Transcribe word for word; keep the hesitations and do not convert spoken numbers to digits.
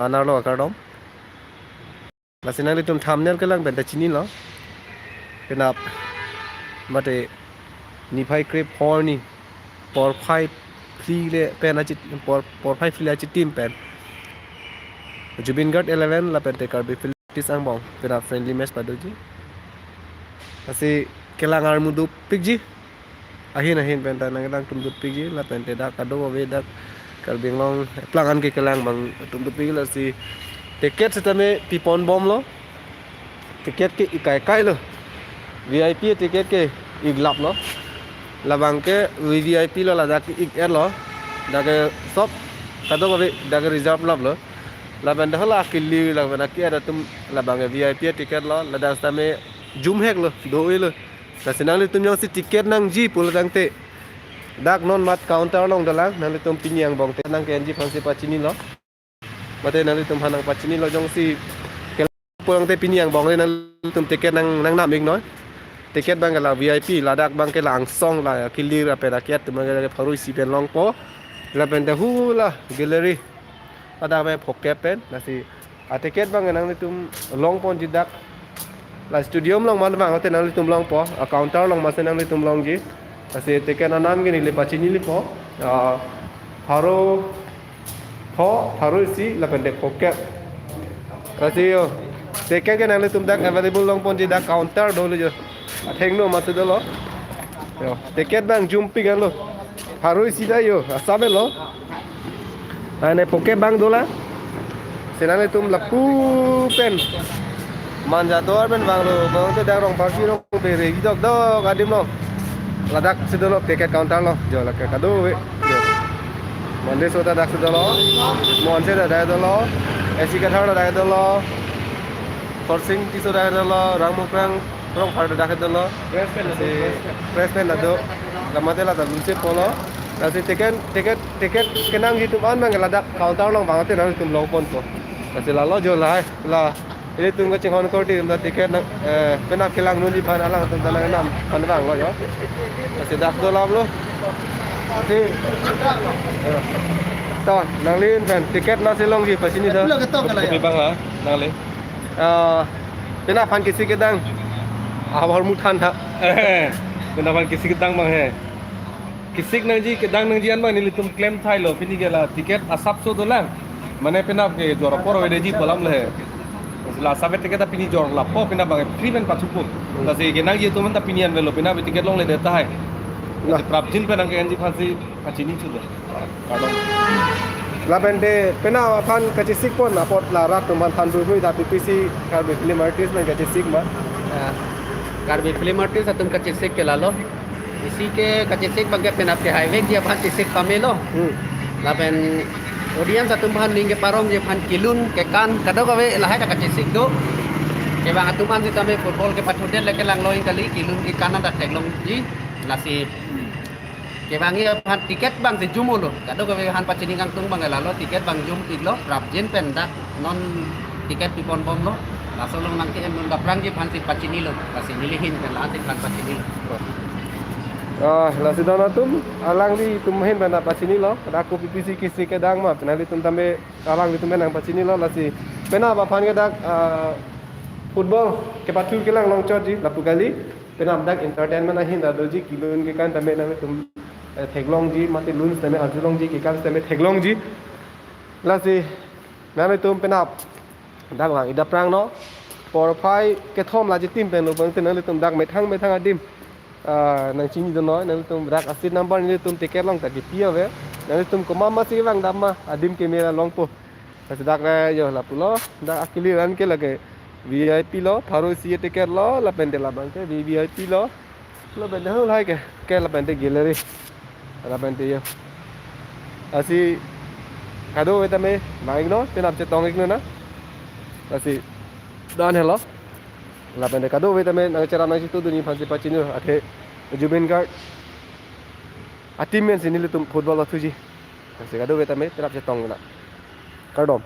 Anerlo akardom. Lasi nanglitum thumbnail kelang pen ta chinilo. Penap mate niphai krep phor arni porphai phli le pen achi por porphai phli achitim pen Zubeen Garg eleven lapen te Karbi Philly Artist angbong penap friendly match padoji. Lasi kelang armu dopikji. Ahin ahin pen ta nangkelang atum dopikji lapen te dak kadokave dak Karbi Anglong eplang an ke kelang abang atum dopikji. Lasi ticket setame pipon bomlo. Ticket ke ik kaikai lo. V I P ticket ke ik lap lo. Labang ke V V I P lo, ladak ke ik-et lo. Dak ke sob kadokave dak ke reserve lap lo. Lapen dak hala kili lapen aki-et atum labang ke V I P ticket lo. Ladak setame jumhek lo, do-i lo. Lasi nanglitum jongsi ticket nangji pulo tangte dak non mat counter along dolang, nanglitum pini angbong te nangke-enji aphansi pachinilo. Mate nanglitum aphan nangpachinilo, jongsi ke pulo tangte pini angbong le nanglitum ticket nang nangnam iknoi. Ticket abang ke la V I P, ladak abang ke la angsong la kili lapen aki-et atum abang ke pharo isi pen longpo. Lapen te hula gallery ladak abang phokep pen, lasi aticket abang nanglitum longponji dak. La stadium along man abang te nanglitum longpo, a counter along masi nanglitum longji. Lasi ticket anam ke neli pachini lipo. Ah, pharo pho, pharo isi lapen te phokep. Lasi yo, ticket ke nanglitum dak available longponji dak counter dolo jo. Athengno masi dolo. Yo, ticket abang jumpik anlo. Pharo isi ta yo, asap lo. Ane phokep abang dolang. Lasi nanglitum lapu pen Manjador pen vanglo, bang te dak Rongpharpi Rongphere idok dok adim lo. Ladak si dolo ticket counter lo, jo lake kadokave. Jo. Monday so ta dak si dolo. Monse ta dak dolo. A C Kathar ta dak dolo. Khorsing Tisso dak dolo. Rangmukrang Rongphar ta dak dolo. Press pen lado, si press pen. Press pen lado. Lamate lata lunse polo. Lasi ticket, ticket, ticket kenangji atum an abang ladak counter along abang te nanglitum longponpo. Lasi lalo jo lahai. La ilitum kachinghon korte atum ta ticket nang, eh, penap kelang nunji aphan alangtum ta nangnam aphan vanglo jo. Lasi dak dolaplo. Si, eh, to, nanglin pen ticket nasi longji pachini do. Kopi abang la, nangli? Eh, penap aphan kesik kedang. Ahor muthan tha. Penap aphan kesik kedang abang he. Kesik nangji, kedang nangji an abang nelitum klem thailo, pini ke la ticket asapso dolang. Mane penap ke jor apor avedeji pu alam le. La asap ticket ta pini jor lapo, penap abang free pen pachupo. Lasi kenangji atum an ta pini an avelo, penap ticket longledet tahai. Nah. Lasi prapjin pen nangke-enji aphansi pachini chudo. Kardom. Lapen te penap aphan kachesikpon apot la rat atum aphan than rui rui ta P P C Karbi Film Artist pen kachesik ma. Ah, Karbi Film Artist atum kachesik ke lalo. Isi ke kachesik abang ke penap kehai vekji aphan chesik pamelo. Hmm. Lapen audience atum aphan ning keparongji aphan kelun kekan kadokave lahai ta kachesik do. Kevang atum an sitame football kepathudet le kelanglo-ing kali, kelun kekan an ta theklongji. Lasi kevangji aphan ticket abang si jumlo. Kadokave aphan pachini kangtung abang lalo, ticket abang jumpiklo. Prapjin pen dak non ticket pipon bomlo. Laso along nangke-en dun aphrangji aphansi pachinilo. Lasi neli ahin pen la-ansi aphan pachinilo. Ah, lasi don atum, alanglitum ahin pen nangpachinilo. Dak ko P P C kesik kedang ma, nanglitum tame alanglitum pen nangpachinilo. Lasi penap aphan ke dak, ah, football kepathu kelang longchotji lapu kali. Penap dak entertainment ahin ta doji, kelun kekan tame nanglitum, eh, theklongji, mate lun tame arjulongji, kekan tame theklongji. Lasi nanglitum penap dak vang-ik aphrangno. Porphai kethom la achitim pen lo bang te nanglitum dak methang methang adim, ah, nangchinidun noi, nanglitum dak a-seat number nelitum ticket along ta kipi ave. Nanglitum komat masi vangdam ma, adim keme longpo. Lasi dak le yo lapulo, dak akili ran ke lake V I P lo, pharo isi ticket lo, lapen te labang ke V V I P lo. Lapen te halahai ke, ke lapen te gallery. Lapen te yo. Lasi kadokave tame vang-iknon, penap chetong-iknon na. Lasi dan helo. Lapen te kadokave tame nangcherap nangchitudunji aphansi pachini, athe Zubeen Garg a-team pensi nelitum football pathuji. Lasi kadokave tame penap chetong na. Kardom.